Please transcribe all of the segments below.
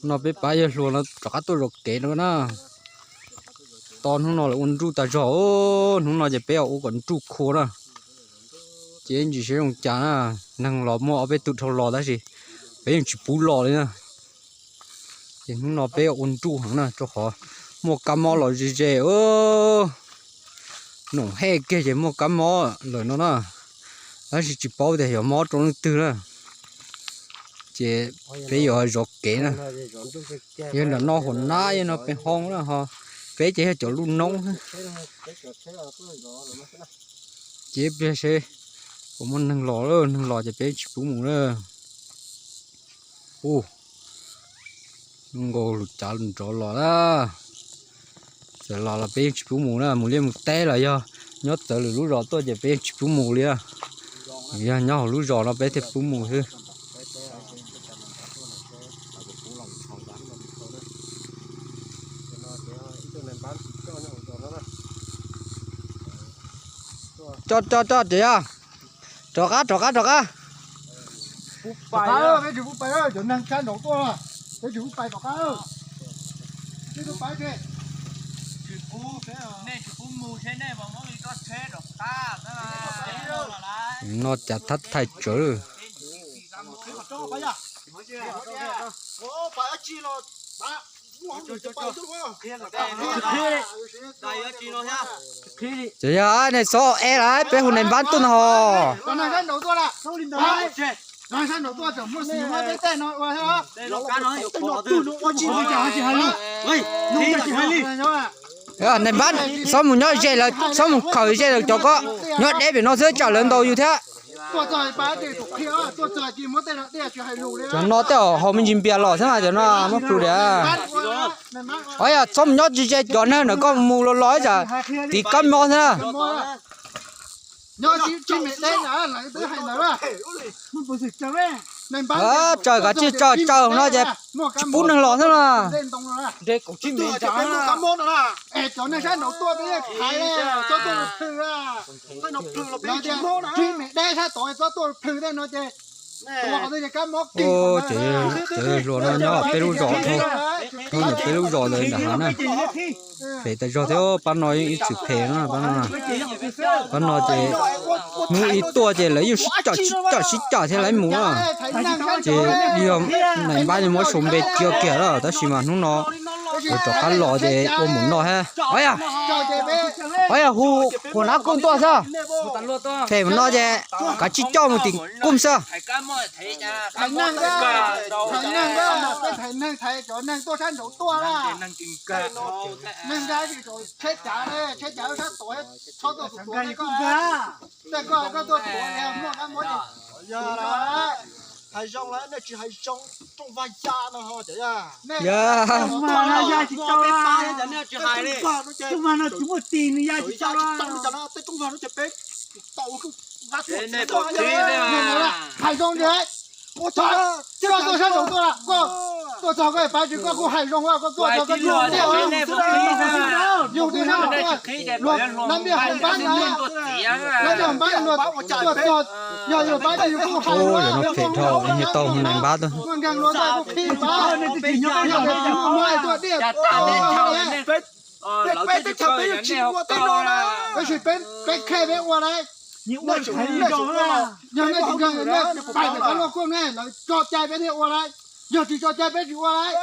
No peb pab yawg hluas no rov qab tuaj zov kev no na. Tos hnub no lawv ua nruj tag zog, hnub no ces peb ua kom nruj khua na. Ces ntsis seb zoo cas na, neeg los muaj ob peb tug dhau los tab sis peb yeej tsis pub los li na. Ces hnub no peb ua nruj heev na, rau qhov muaj kab mob los ze ze, noom hej kiag ces muaj kab mob lawm no na. Tab sis tsis paub tias yog mob rau leej twg na. Ces peb yuav zov kev na. Yog nram no hauv nab yog no peb hoob na ho, peb ces yog cov lub noob. Ces pliag seb puas muaj neeg los, neeg los ces peb tsis pub mus na. Ub, nkaus lus cav nrov los na. Txawm los los peb yeej tsis pub mus na, mus liaj mus teb los yog nyob txawv lwm lub zos tuaj ces peb yeej tsis pub mus li. Yog nyob hauv lub zos no peb thiaj pub mus xwb. Coj coj coj, rov qab rov qab rov qab. Peb tsis pub pais, cov neeg sab nraud tuaj, peb tsis pub pais tom qab. No cas thab thaij tsawv. Ces yog nej txhob e lawm, peb hu nais npab tuaj no ho. Nais npab, txhob mus nyob ze lawv, txhob mus khaws ze lawv cov ko, nyob deb pem no xwb tsam lawv ntaus yus thiab. Cov no tej zaum haus me ntsis npias los xwb mas cov no muab plhus diam. Os yog txhob mus nyob tsis ze cov neeg ntawm koj mus los los tsam tiv kab mob xwb na. Tsaws kav tsij tsaws, tsaws no ces tsis pub neeg los xwb na. Cov hluas no nyob peb lub zos dhau, dhau ntawm peb lub zos ntawd nram hav na. Phem tas zog thiab, pab no yeej ib txwm phem na, pab no. Pab no ces hnub ib tuaj ces lawv yeej sib cam sib cam sib cam thiab lawv mus na. Ces yog nais npab muab sau npe cia kiag lawm tab sis mas hnub no lawv rov qab los ces ua mus no thiab. Os yog hu kuv nab kooj tuaj xwb. Phem mus no ces kav tsij coj mus tim kooj xwb. Hais zoo lawm nej tsis hais zoo, rooj vag ya no ho cov ya. Tej rooj vag no ces peb tau. Hais zoo li, koj tuaj sab nraud tuaj, koj tuaj txog koj pab tsis koj kuj hais zoo, koj tuaj txog koj yug, yug twg sab nraud tuaj, luag lab ntiaj hauv npab, lab ntiaj hauv npab luag tuaj txog, yog yus pab ces yus kuj hais zoo, yog tau nais npab tuaj, nkeeg luag tuaj kuj qhib npab, yog tsis muaj mob tuaj diaj, peb teb chaws peb yuav tsis ua tej no na, tab sis peb qhia peb ua lawm. Yog nej tsis nkeeg, nej pais pem pab luaj kuj ne, lawv tso cai peb thiaj ua lawm, yog tsis tso cai peb tsis ua lawm.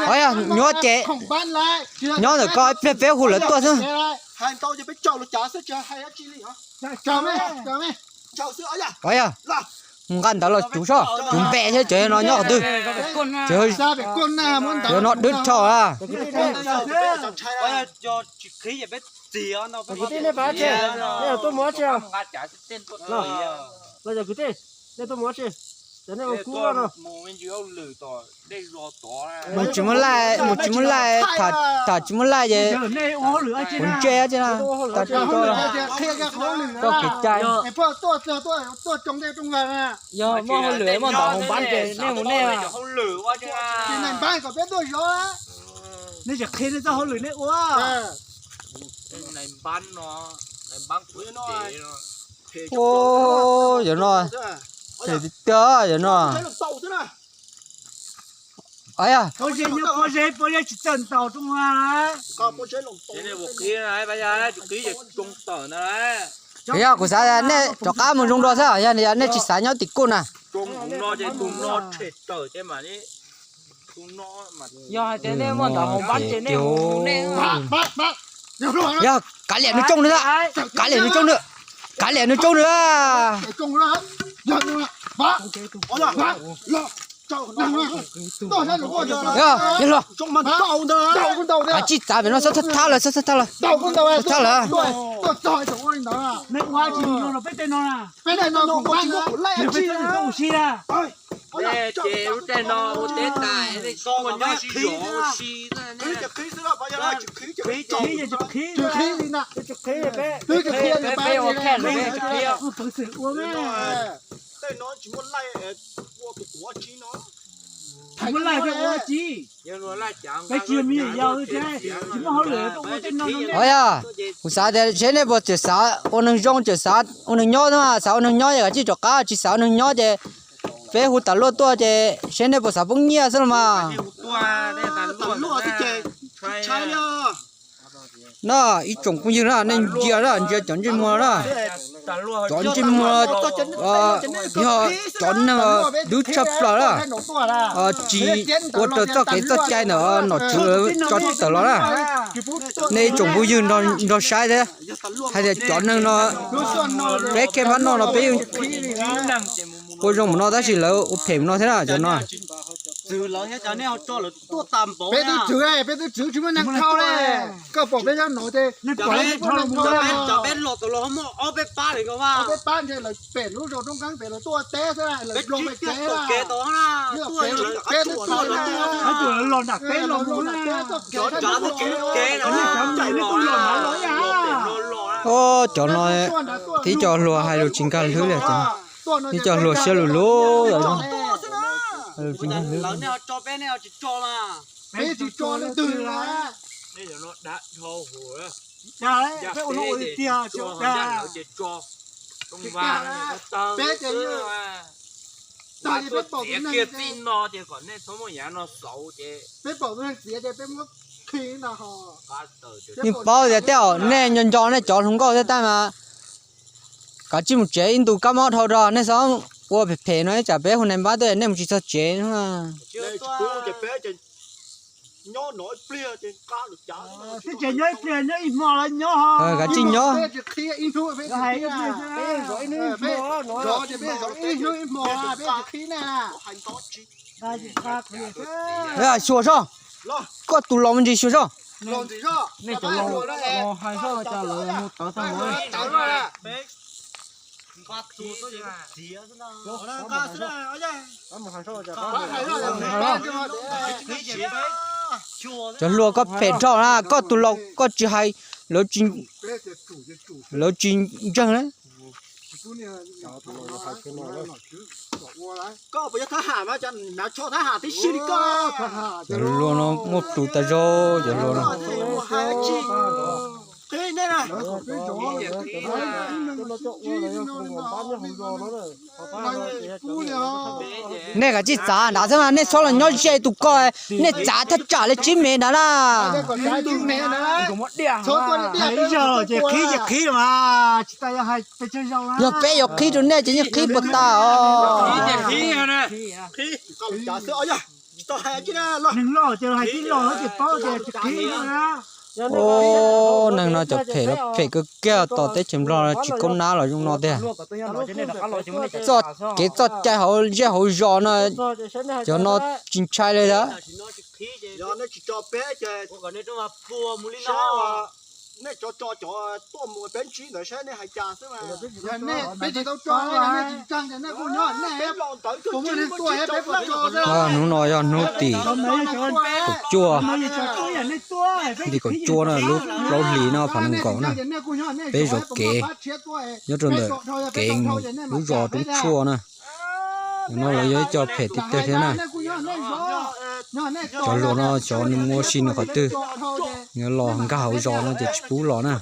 Os yog, nyuaj ces nyob ntawm ko ib pliag peb hu lawv tuaj xwb. Os yog, nqa ntawd los cuv soj, cuv npe thiab cov no nyob qhov twg. Cov no dwb dhau na. Mus tsis muaj laij, mus tsis muaj laij, tham tsis muaj laij ces kuv ntse tsi na. Koj kev cai, yog muaj hauj lwm muaj ntawv hauv npab ces nej mus nej. Nej tsis qhia nej txoj hauj lwm nej ua. Yog no, yog no, Tiag tiag no. Yog kuv xav nej rov qab mus zoo dua xwb, yog nej tsis xav nyob tim kuj na. Yog hais tias nej muaj ntawv hauv npab ces nej mus nej. Yog kav liam nws coob nws, kav liam nws coob nws, kav liam nws coob nws. Yog, yog los, kav tsij txav pem no, txhob thab lawm, txhob thab lawm, txhob thab lawm. Ces lub caij no ua teb tais, nej tsis muaj nyob sib zov ua si. Qhib ces qhib xwb, qhib ces qhib, qhib ces qhib, peb ua khej lawm peb tsis qhib. Tej no tsis muaj laij, ua tus tuav tsis no. Tsis muaj laij peb ua tsis, peb tsis yog me nyuam yaus thiab, tsis muaj hauj lwm peb ua tej no no. Yog, kuv xav tias seb nej puas tseem xav ua neeg zoo, tseem xav ua neeg nyob, xav ua neeg nyob ces kav tsij rov qab, tsis xav ua neeg nyob ces peb hu tas luaj tuaj ces seb nej puas xav poob nyiaj xwb los mas. No ib tsoom phooj ywg na, nej ntsia na, ntsia cov ntsej muag na, cov ntsej muag yog cov neeg dub tshaj plaws na, tsis ua raws txoj kev txoj cai ntawm nom tswv tso tawm los na. Nej ib tsoom phooj ywg nrog saib thiab, hais tias cov neeg no peb khej pab noj no peb yeej ua zoo mus no tab sis lawv ua phem mus no thiab na cov no. Peb twb tswv, peb twb tswv tsis muaj neeg dhau li. Koj pom peb nyob no ces peb los tau los muaj ob peb pab li ko, ob peb pab ntshe lawv pem lub zos roob qeeb pem lawv tuaj teb xwb, lawv los pem kev, peb twb tswv, los nram peb los mus na. Cov no tib co hluas hais lus tsis nkag hlwb li, tib co hluas siab lug lug. Peb tsis tso leej twg li. Peb pom tus neeg txiav ces peb muab khi na ho. Nej paub tias tej zaum nej nco nco nej cov hluas nkauj thiab tab mas kav tsij mus tsev ib ntus kab mob dhau rau nej txhob ua phem phem no tsam peb hu nais npab tuaj nej mus tsis txog tsev. Kav tsij nyob. Xyuas zog, koj tus laus me ntsis xyuas zog. Cov hluas koj phem dhau na, koj tus laus koj tsis hais, lawv tsis ntseeg na. Cov hluas no muaj plhus tas zog cov hluas no. Nej kav tsij txav nrad xwb mas nej txhob los nyob ze tus ko, nej txav thaj tsam li tsib mev nrad na. Yog peb yuav qhib rau nej ces yeej qhib puas tas os. Neeg no cov phem los phem kawg kiag, tom teb chaws Nplog tsis koob nab los zoo no tiag. Txoj kev txoj cai hauv zej hauv zos no, cov no tsis ntshai li thiab. Hnub no yog hnub tim kaum cuaj, tim kaum cuaj na, lub plaub hlis no phav nees nkaum na. Peb zov kev nyob rau ntawm kev mus lub zos Roob Tshuaj na. No lawv yog ib co phem tiag tiag thiab na. Cov hluas no xyov nws mus ua si nws qhov twg, nws los nkag hauv zos no ces tsis pub los na.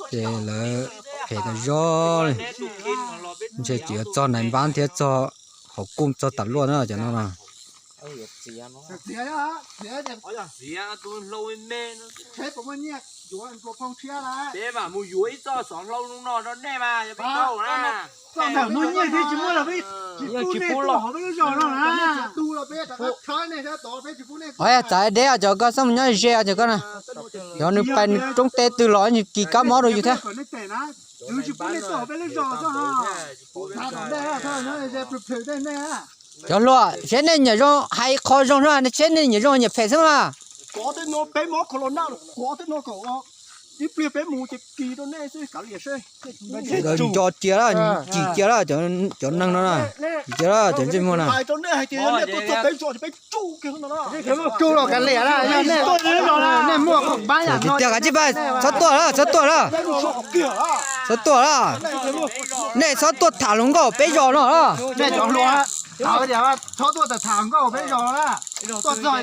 Ces lawv phem tas zog li. Ntshe tsis yuav txog nais npab thiab txog hauv kuj txog tas luaj na cov no no. Peb mam mus yuav ib txoj xov hlau no rau nej mas yog peb tau na. Txoj ntawm muaj nyiaj thiab tsis muaj los peb tsis pub nej tuaj hauv peb lub zos no na. Os, yog txav deb os, cov koj xab mus nyob ze os cov koj na. Yog nws pais roob teb twg los nws kis kab mob rau yus thiab. Cov hluas, seb nej nyiam zoo hais qho zoo xwb, seb nej nyiam zoo nyiam phem xwb mas. Nco cia lawm, cim cia lawm, cov neeg no na, cim cia lawm cov ntsej muag na. Tsuj los kav liam na, nej muaj khoom pab yam no tiag kav tsij pab, txhob tuaj lawm, txhob tuaj lawm. Txhob tuaj lawm. Nej txhob tuaj tham hluas nkauj peb zos no. Nej cov hluas, txhob tuaj tham hluas nkauj peb zos na. Tuaj txog tuaj,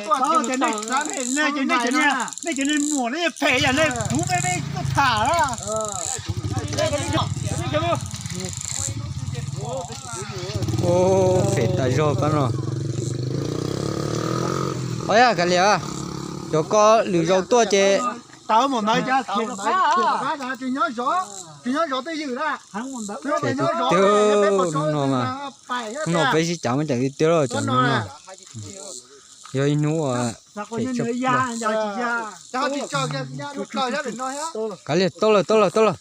nej cov neeg muam nej phem yam nej puv peb peb tuaj tham na. Phem tas zog koj no. Os, yog kav liam, cov ko lwm zaus tuaj ces no mas, no peb sib cav muab cov tiag tiag lawm cov no. Yog ib hnub uas phem tshaj plaws. Kav liam, tau lawm, tau lawm, tau lawm.